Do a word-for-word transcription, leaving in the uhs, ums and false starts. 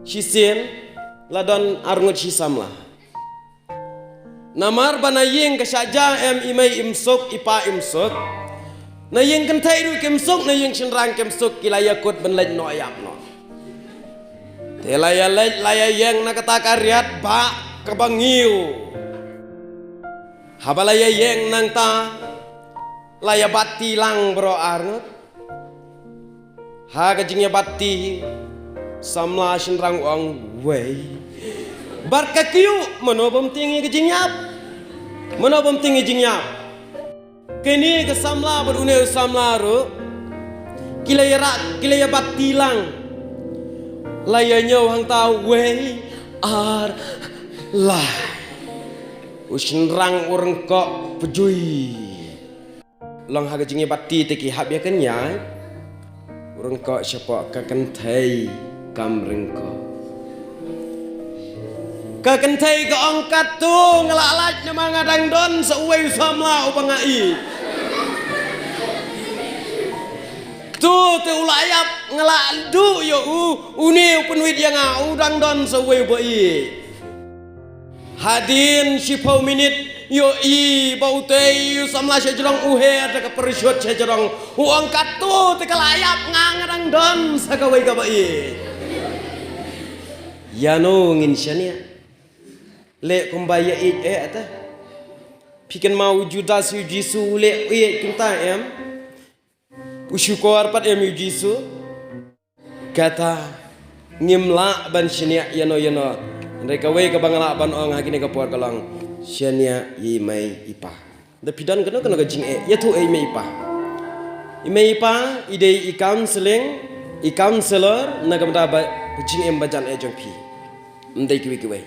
shisien la don arngut shi samla. Namar ba na ïing ka shah ja em i mei im suk, i pa im suk. Na ïing kynthei ruh kim suk, na ïing shynrang kim suk, ki la ïakut ban leit noh ïap noh. Te la ïa leit, la ïa ïeng na kata ka riat ba kaba ngiew. Haba la ïa ïeng nangta, la ïa bat ti lang baroh arngut. Ha ka jingïabat ti, samla shynrang u ong wei. Bad ka kyiuh, mano bym tieng ïa ka jingïap? Mano bym tieng ïa jingïap? Kane ka samla bad une u samla ruh, ki la ïa rah, ki la ïabat ti lang. La ïa ñiew hangta wei, ar, lai. U shynrang u ryngkoh pjui. Long ha ka jingïabat ti te ki hap ïa kynjai. U ryngkoh shapoh ka kynthei kam ryngkoh. Ka kynthei ka ong katto nga la lait namar nga dang don sa uwei u samla uba nga ïeit. To te u la ïap nga la duh ïa u, une u pynwit ïa nga u dang don sa uwei uba ïeit. Hadien shiphew minit ïohi ba utei u samla shajrong u her da ka parachute shajrong. U ong katto te ka la ïap nga nga dang don sa kawei kaba ïeit. Ïano ngin shaniah? Leh kumba ïa ïeit eh ta. Phi kynmaw u Judas ïa u Jisu u leh ïeit kumta em? U shukor pat em ïa u Jisu. Kata ngim lah ban shaniah ïano ïano. Hynrei kawei kaba nga lah ban ong ha kine ka por ka long shaniah ïa i mei i pa. Da phi don kano kano ka jingeh, ïathuh ïa i mei i pa. I mei i pa i dei i counseling, i counselor na ka bynta ba ka jingim ba jan eh jong phi. Ym dei kiwei kiwei.